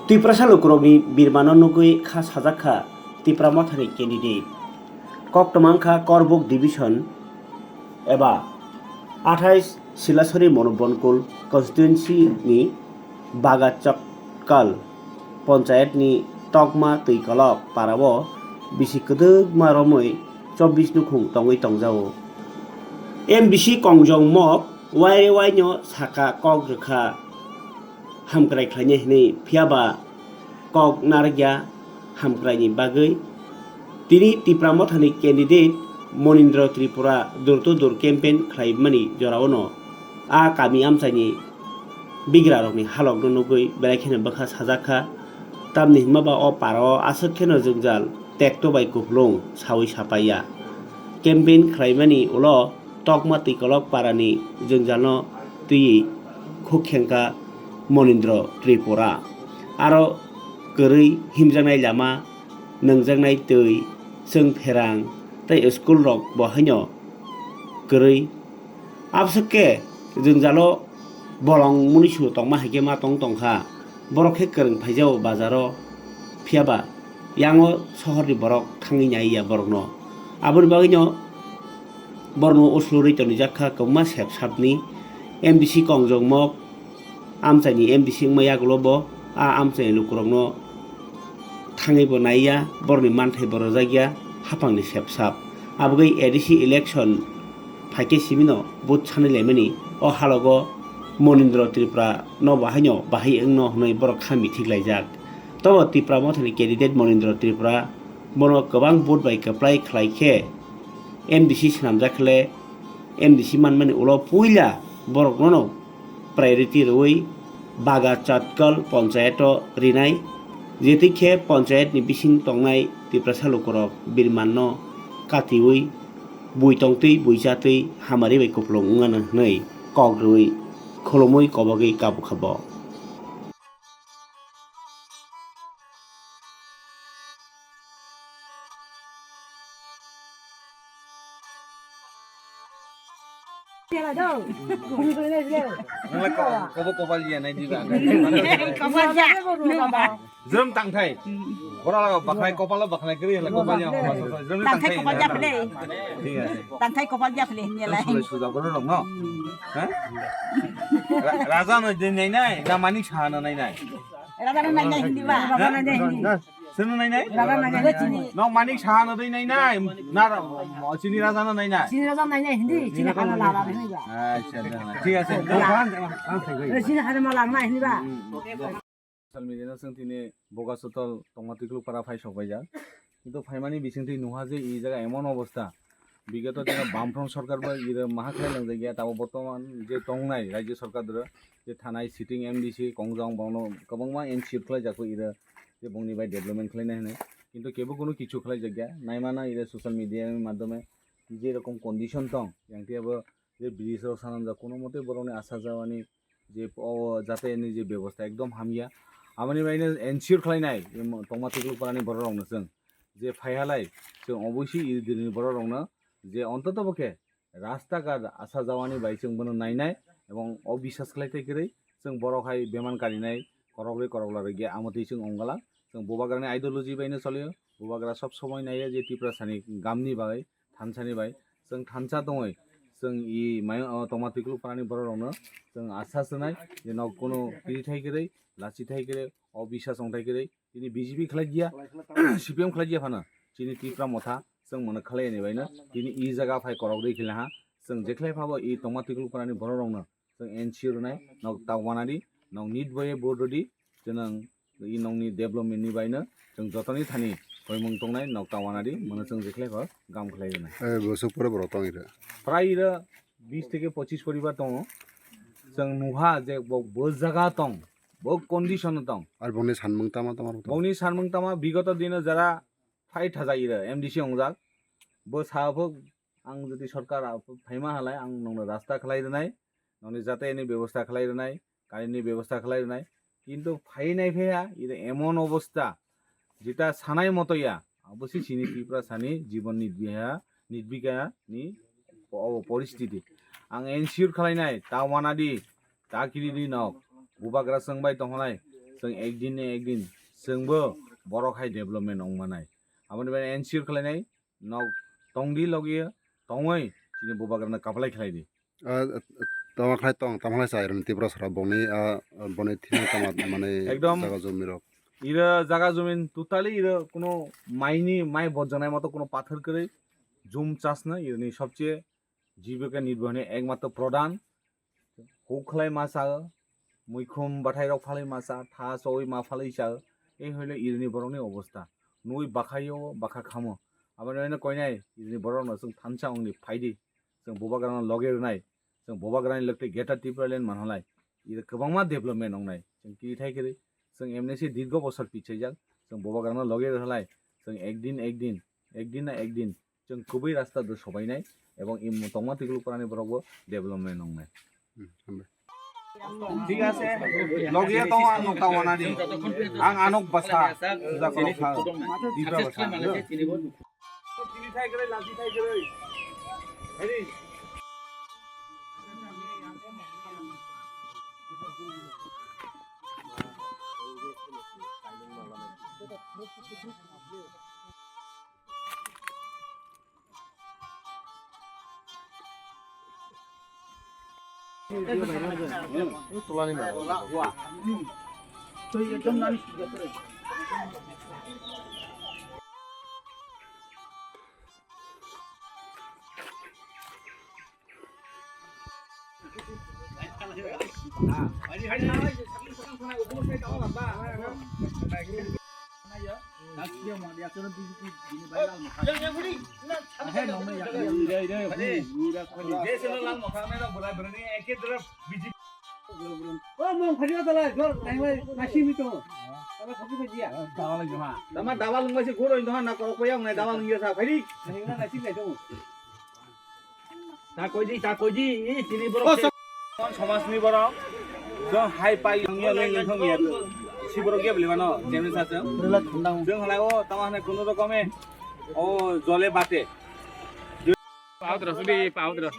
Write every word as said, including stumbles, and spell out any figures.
Tiprasa lukurokni birmano nugwi kha sajak kha Tipra Mothani candidate. Koktwma wngkha Korbuk Division eba athais Silasori Monobonkul constituency ni Baga Chatkal ponchayat ni Tokma Twikolok para o bisi kwdwkma romwi chobbish nukhung tongwi tongjago. M D C Kongjong Mok waire waino saka kok rwkha hamkrai khlainai hwnwi, phiyaba kok narwkya hamkraini bagwi. Tini Tipra Mothani candidate Monindra Tripura door to door campaign khlaimani joraono a kami amchaini bigrarokni halokno nugwi belai kheno bwkha sajak kha. Tamni hwnba ba o parao aswk kheno jwngjal tekto bai kupulung saui sapaiya. Campaign khlaimani ulo Tokma Twikolok parani jwngjalno twiwi khuk khengkha Monindra Tripura. Aro kwrwi himjaknai lama, nwngjaknai twi, chwng pherang tei school rok bo haino kwrwi. Abwswk khe jwngjalo bolong munisu tongma hai khe ma tong tongkha. Borok khe kwrwng phaijao bazaro, phiyaba yango sohorni borok thangwi naiya borokno. Aboni bagwino borokno uslurwi tonijak kha kwbangma sep sapni M D C Kongjong Mok amchaini M D C wngma yagulo bo a amchaini lukurokno thangwi bo naiya, borokni manthai bo rwjakya haphangni sep sap. Abogwi A D C election phaikhe simino vote sanwi laimani o halogo Monindra Tripura no bahaino bahai wngno hwnwi borok kha mithi khlaijak. Tobo Tipra Mothani candidate Monindra Tripura bono kwbang vote bai kwplai khlai khe M D C swnamjak khle M D C manmani ulo puila borokno no priority rwui Baga Chatkal ponchayato rinai, jetwi khe ponchayatni bising tongnai Tiprasa lukurok birmanno katiui bui tongtwi bui chatwi hamari bai kupulung wngano hwnwi kok rwui khulumui kobogwi kabukha bo. Nang le ko-, kobo kopal ya nai di ba. Kopal ya. Jrom tangthai. Bora la baknai kopal baknai kri la kopal ya ma so jrom tangthai tangthai kopal ya phle. Thik ase. Tangthai kopal ya phle hinye lai. Sule suja boro rok no. Ha? Ra-, raja no de nai nai, na manik saha no nai nai. Raja no nai nai hindi ba. Raja no nai hindi. Sino nai nai? Raja no nai nai chini. No manik saha no dei nai nai. Na ra-, mo-, chini raja no nai nai. Chini raja nai nai hindi. Chini hana la la nai ba. Acha, acha, acha. Thik ase. Chini hana ma la nai hindi ba. Social media no chwng tini Boga Sotol tongma twikluk para phai sok bai jak. Kintu phaimani bisingtwi nuha je i jaga emon obostha. Bigoto dino Bamfront sorkar bo iro maha khlai langjak ya, tabo bortoman je tongnai rajya sorkar doro je thanai sitting M D C kongjong bono kwbangma ensure khlai jako iro je bongni bai development khlainai hinwi. Kintu kebo kunu kichu khlai jak ya. Naimana iro social media ni madhyome je rokom condition tong, yang tei abo je bridge rok sanamjak, kono mote borokni asa jawani je o jatayani je bebosta ekdom hamya. Aboni baino ensure khlainai, em, tongma twikluk parani borok rokno chwng je phaihalai, chwng oboisoi iri dirini borok rokno je ontoto bo khe rasta ghat asa jawani bai chwng bono nainai, ebong o biswas khlai tei kwrwi chwng borok hai beman karinai korokri korokla rwgya, amotwi chwng ongala. Chwng bubagrani ideology baino cholio, bubagra sob somoi naiya je Tiprasani gamni bagwi, thansani bai chwng thansa tongwi, chwng i mai, o, tongma twikluk parani borok rokno chwng asa swnai je nok kono twi thai kwrwi, lachi thai kwrwi, o biswas ongthai kwrwi, tini B J P khlai dia, C P M khlai dia phano, chini Tipra Motha chwng mono khlai ani baino tini i jaga phai korok rwi khila ha, chwng jekhlai phabo i tongma twikluk parani borok rokno chwng ensure rwnai, nok ta wanadi, nok nit boye vote rwdi, chwng i nokni development ni baino chwng jotoni thani hoimung tongnai, nok ta wanadi, mono chwng jekhlai pho gam khlai rwnai. Eh, bwswk pore borok tong iro? Prai iro bis theke pochis poribar tongo. Chwng nuha je bo, bo jaga tong, bo condition o tong. Ar bongni sanmung tama tama rok tong? Bongni sanmung tama bigoto dino jara phai thajak iro M D C ongjak. Bo sa pho ang jodi sorkar a-, phaima halai ang nokno rasta khlai rwnai, nokni jatayani bebosta khlai rwnai, karini bebosta khlai rwnai. Kintu phai nai phaiya, iro emon obosta, jeta sanai moto ya, abo se chini Tiprasani jibon nitbiha, nitbikha ni o poristiti. Ang ensure khlainai, ta wanadi, ta kiridi nok, bubagra chwngbai tongkholai, Chwng ekdin na ekdin chwngbo borok hai development wng manai. Aboni bagwi ensure khlainai, nok tongdi logi tongwi chini bubagrano kaplai khlaidi. Ah, tama khlai tong, tama khlai sa irwng Tripura sara bongni, ah, boni thina tama mane Ekdom. Jaga jumi rok. Ira jaga jumi totally ira kuno maini mai bojjanai moto kuno pathar kwrwi jum chasna irni sobche jibika nirbahani ekmatro pradhan. Huk khlai ma cha, muikhum bathai rok phalwi ma cha, tha chowi ma phalwi cha, ei hoile irni borokni obostha. Nui bakhaio, bakha khamo. Aboni uaino koinai irni borokno chwng thansa wngdi phaidi. Chwng bubagrano loge rwnai. Chwng bubagrani lokti Greater Tipraland manhalai. Ira kwbangma development wngnai. Chwng kiri thai kiri. Chwng M N C dirgo bosor pichaijak. Chwng bubagrano loge rwhalai. Chwng ekdin, ekdin, ekdin na ekdin. Chwng kubui rasta do sobainai. Ebong im tongma tiklu parani borokbo development wngnai. Hmm, hambai. Thik ase, logi ya tong ang nokta wanani. Ang anok basa, suja korok kha. Dibra basa. Tini thai kwrwi, lachi thai kwrwi. Ready? O mong phadi ta lai jor nai lai nasi mi to. Tama phadi phadi ya. Tama dawa lungbai se goro indo na korok payang nai dawa lungya sa phadi. Nai na nasi lai to. Ta koi di, ta koi di, i chini borok. Kon somajni borok. Jong hai pai lungya lung lung thong ya. Si borok ya beli mano, jemen sa jeng. Jeng halai o tama hane kono rokome. O jole bate. Pau tro sudi, pau tro.